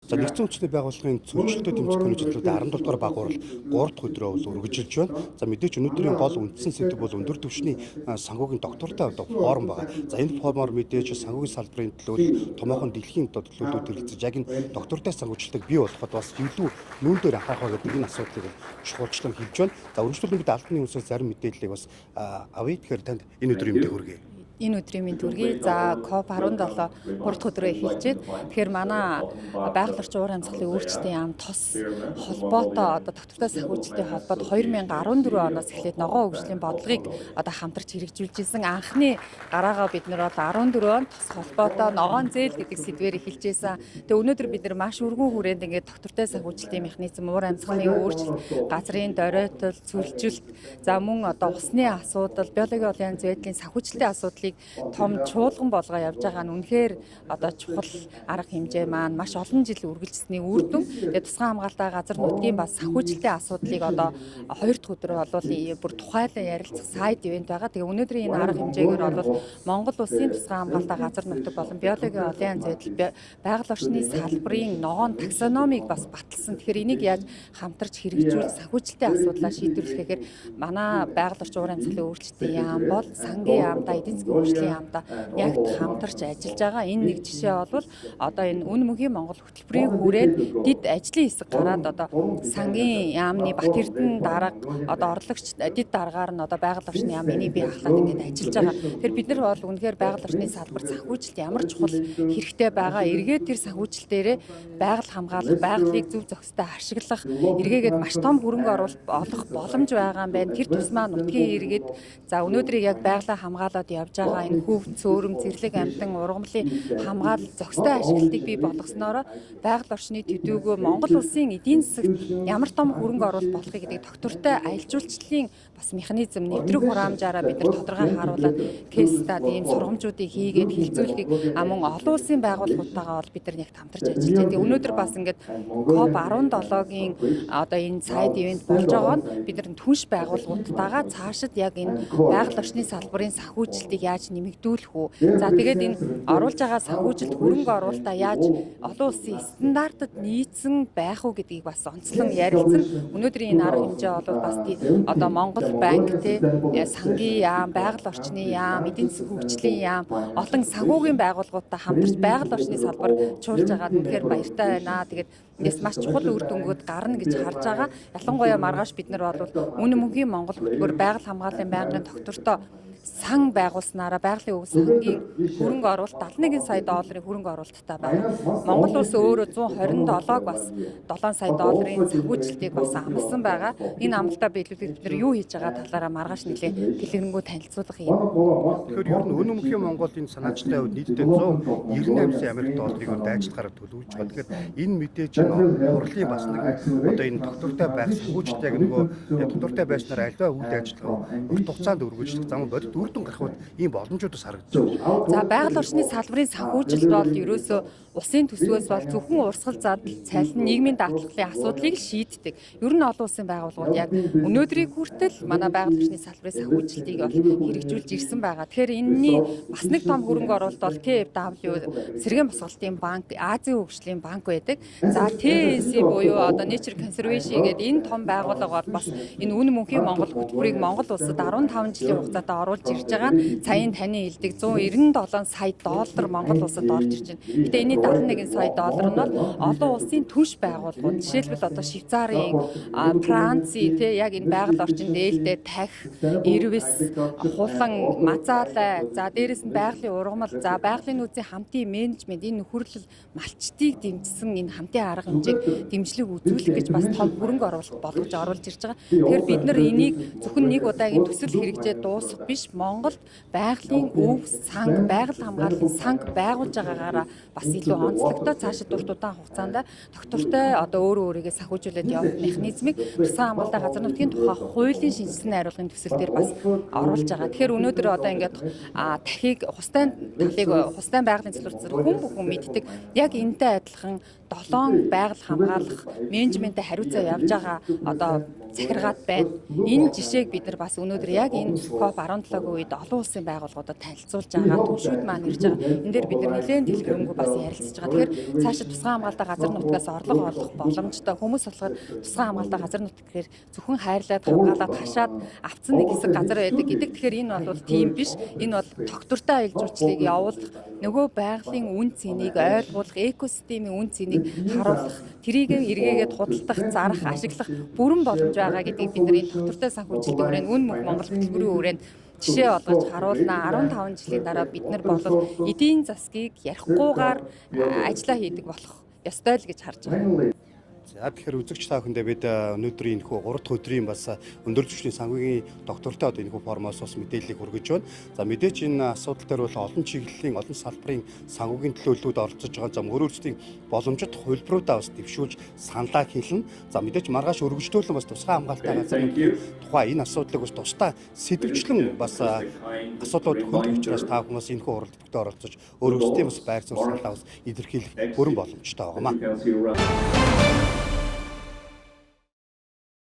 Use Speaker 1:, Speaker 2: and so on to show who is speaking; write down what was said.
Speaker 1: За, нэгдсэн үндэсний байгууллагын цөмчлөлтөд тэмцэх гүнжлэлүүд 17 дугаар багвар 3 дахь өдрөө бол үргэлжилж байна. За, мэдээч өнөөдрийн гол үндсэн сэдэв бол өндөр түвшний санхүүгийн доктортой одоо форум байгаа. За, энэ форумоор мэдээж санхүүгийн салбарын төлөө томоохон дэлхийн одоо төлөөлөлүүд хэрэгцэж яг энэ доктортой санхүүжилтийг бий болгоход бас илүү нүүн дээр анхаарах ба гэдэг энэ асуудлыг бол чухалчлан хэлж байна. За, үргэлжлүүлэн бид албаны хүмүүсээс зарим мэдээллийг бас авъя. Тэгэхээр танд энэ өдрийн мэндийг хүргэе.
Speaker 2: Энэ өдрийн мэнд хүргэе. За, COP17 3 дахь өдрөө эхэлж байна. Тэгэхээр манай байгаль орчин уур амьсгалын өөрчлөлтийн яам тос холбоотой одоо доктортой санхүүжилтийн холбоод 2014 оноос эхлээд ногоон хөгжлийн бодлогыг одоо хамтарч хэрэгжүүлж исэн. Анхны гараагаа бид нар бол 14 онд тос холбоотой ногоон зээл гэдэг сэдвээр эхэлж исэн. Тэгээ өнөөдөр бид нар маш өргөн хүрээнд ингээд доктортой санхүүжилтийн механизм, уур амьсгалын өөрчлөлт, газрын доройтол, цөлжилт, за мөн одоо усны асуудал, биологийн олон янз байдлын санхүүжилтийн асуудлыг том чуулган болгоо явж байгаа нь үнэхээр одоо чухал арга хэмжээ маань маш олон жил үргэлжлсэний үр дүн. Тэгээ тусгай хамгаалалтаа газар нутгийн бас санхүүжилтийн асуудлыг одоо хоёр дахь өдөр бол бүр тухайлан ярилцах side event байгаа. Тэгээ өнөөдрийн энэ арга хэмжээгээр бол Монгол улсын тусгай хамгаалалтаа газар нутаг болон биологийн олон янз байдал байгаль орчны салбарын ногоон таксономыг бас баталсан. Тэгэхээр энийг яаж хамтарч хэрэгжүүлж санхүүжилтийн асуудлаа шийдвэрлэх гэхээр манай байгаль орчин уур амьсгалын өөрчлөлтийн яам бол сангийн яамдаа, эдийн засгийн хөгжлийн яамдаа яг хамтарч ажиллаж байгаа. Энэ нэг жишээ бол одоо энэ үн мөнхийн Монгол хөтөлбөрийн хүрээнд дэд ажлын хэсэг гараад одоо сангийн яамны Бат Эрдэнэ дарга, одоо орлогч дэд даргаар нь одоо байгаль орчны яам энийг бий ахлаад ингээд ажиллаж байгаа. Тэгэхээр бид нар бол үнэхээр байгаль орчны салбар санхүүжилт ямар чухал хэрэгтэй байгаа. Эргээд тэр санхүүжилтээрээ байгаль хамгаалах, байгалийг зөв зохистой ашиглах, эргээгээд маш том хөрөнгө оруулалт олох боломж байгаа юм байна. Тэр тусмаа нутгийн иргэд, за, өнөөдрийг яг байгалаа хамгаалаад явж байгаа энэ хөв, цөөрөм, зэрлэг амьтан, ургамлын хамгаалал, зохистой ашиглалтыг бий болгосноороо байгаль орчны төдийгөө Монгол улсын эдийн засагт ямар том хөрөнгө оруулалт болохыг гэдэг доктортой аялал жуулчлалын бас механизм нэвтрэх хураамжаараа бид нар тодорхой харуулад case study, ийм сургамжуудыг хийгээд хилцүүлэхийг мөн олон улсын байгууллагуудтайгаа бол бид нар яг хамтарч ажиллаж байна. Тэгээ өнөөдөр бас ингээд COP 17-гийн одоо энэ side event болж байгаа нь бид нар түнш байгууллагуудтайгаа цаашид яг энэ байгаль орчны салбарын санхүүжилтийг яаж нэмэгдүүлэх үү? За, тэгээд энэ оруулж байгаа санхүүжилт, хөрөнгө оруулалтаа яаж олон улсын стандартад нийцсэн байх уу гэдгийг бас онцлон ярилцсан. Өнөөдрийн энэ арга хэмжээ бол бас одоо Монгол банк, те, сангийн яам, байгаль орчны яам, эдийн засгийн хөгжлийн яам, олон санхүүгийн байгууллагуудтай хамтарч байгаль орчны салбар чуулж байгаад үнэхээр баяртай байна. Тэгээд эндээс маш чухал үр дүнгууд гарна гэж харж байгаа. Ялангуяа маргааш бид нар бол үнэ мөнхийн Монгол хөтөлбөр байгаль хамгааллын байнгын доктортой сан байгуулснараа байгалийн өв сангийн хөрөнгө оруулалт 71 сая долларын хөрөнгө оруулалттай байна. Монгол улс өөрөө 127-г бас 7 сая долларын санхүүжилтийг бас амласан байгаа. Энэ амлалтаа биелүүлэх бид нар юу хийж байгаа талаараа маргааш нэлээ дэлгэрэнгүй танилцуулах юм.
Speaker 1: Тэгэхээр ер нь үнэ мөнхийн Монгол энэ санаачлалын хувьд нийтдээ 198 сая Америк долларыг дайчлахаараа төлөвлөж байгаа. Тэгэхээр энэ мэдээж энэ хурлын бас нэг одоо энэ доктортой байх санхүүжилт яг нөгөө доктортой байснаар аливаа үйл ажиллагаа урт хугацаанд өргөжлөх зам бодит үр дүн гарахад ийм боломжууд бас харагдаж байна.
Speaker 2: За, байгаль орчны салбарын санхүүжилт бол ерөөсөө улсын төсвөөс бол зөвхөн урсгал задал, цалин, нийгмийн даатгалын асуудлыг л шийддэг. Ер нь олон улсын байгууллагууд яг өнөөдрийг хүртэл манай байгаль орчны салбарын санхүүжилтийг бол хэрэгжүүлж ирсэн байгаа. Тэгэхээр энэний бас нэг том хөрөнгө оруулалт бол KfW сэргээн босголтын банк, Азийн хөгжлийн банк байдаг. За, TNC буюу одоо Nature Conservancy гэдэг энэ том байгууллага бол бас энэ үн мөнхийн Монгол хөтөлбөрийг Монгол улсад 15 жилийн хугацаатай оруулж ирж байгаа нь саяын таны хэлдэг 197 сая доллар Монгол улсад орж ирж байна. Гэтэ энэний 71 сая доллар нь бол олон улсын түнш байгууллагууд, жишээлбэл одоо Швейцарын, Францын, тий, яг энэ байгаль орчин дээлдээ тахь, ирвэс, хулан, мазаалай, за, дээрэс нь байгалийн ургамал, за, байгалийн нөөцийн хамтын менежмент, энэ нөхөрлөл малчдыг дэмжсэн энэ хамтын арга хэмжээг дэмжлэг үзүүлэх гэж бас том хөрөнгө оруулалт болгож оруулж ирж байгаа. Тэгэхээр бид нар энийг зөвхөн нэг удаагийн төсөл хэрэгжээ дуусах биш, Монголд байгалийн өв санг, байгаль хамгааллын санг байгуулж байгаагаараа бас илүү онцлогтой цаашид урт удаан хугацаанд доктортой одоо өөрөө өөрийгөө санхүүжүүлээд явах механизмыг тусгай хамгаалалтаа газар нутгийн тухай хуулийн шинжилсэн найруулгын төсөл дээр бас оруулж байгаа. Тэгэхээр өнөөдөр одоо ингээд тахийг хустай талыг хустай байгалийн зөвлөлт хүн бүхэн мэддэг. Яг энэтэй адилхан 7 байгаль хамгаалах менежментээ хариуцаа явж байгаа одоо захиргаад байна. Энэ жишээг бид нар бас өнөөдөр яг энэ COP17-гийн үед олон улсын байгууллагуудад танилцуулж байгаа, түгшүүд маань ирж байгаа. Энэ дээр бид нар нэлээд дэлгэрэнгүй бас ярилцж байгаа. Тэгэхээр цаашид тусгай хамгаалалтаа газар нутгаас орлого олох боломжтой. Хүмүүс болохоор тусгай хамгаалалтаа газар нутг гэхээр зөвхөн хайрлаад, хамгаалаад, хашаад авцсан нэг хэсэг газар байдаг гэдэг. Тэгэхээр энэ бол тийм биш. Энэ бол тогтвортой аялал жуулчлалыг явуулах, нөгөө байгалийн үн цэнийг ойлгуулах, экосистемийн үн цэнийг харуулах, тэрийг эргээгээд худалдах, зарах, ашиглах бүрэн боломж байгаа гэдгийг бид нар энэ тогтвортой санхүүжилтийн хүрээнд, үн мөнх Монгол хөтөлбөрийн хүрээнд жишээ болгож харуулна. 15 жилийн дараа бид нар бол эдийн засгийг ярихгүйгээр ажиллаа хийдэг болох ёстой л гэж харж байгаа.
Speaker 1: За, тэгэхээр үзэгч та бүхэндээ бид өнөөдрийн энэхүү 3 дахь өдрийн бас өндөр түвшний санхүүгийн тогтвортой одоо энэхүү форумоос бас мэдээллийг хүргэж байна. За, мэдээж энэ асуудал дээр бол олон чиглэлийн, олон салбарын санхүүгийн төлөөллүүд оролцож байгаа. За, мөр өөрсдийн боломжит хувилбаруудаа бас дэвшүүлж саналаа хэлнэ. За, мэдээж маргааш өргөжлөөлөн бас тусгай хамгаалалттай газар тухай энэ асуудлыг бас тусдаа сэдэвчлэн бас асуудлууд хөндлөх учраас та бүхэн бас энэхүү хуралд идэвхтэй оролцож өөр өөрсдийн бас байр суурь саналаа бас илэрхийлэх бүрэн боломжтой байгаа маа.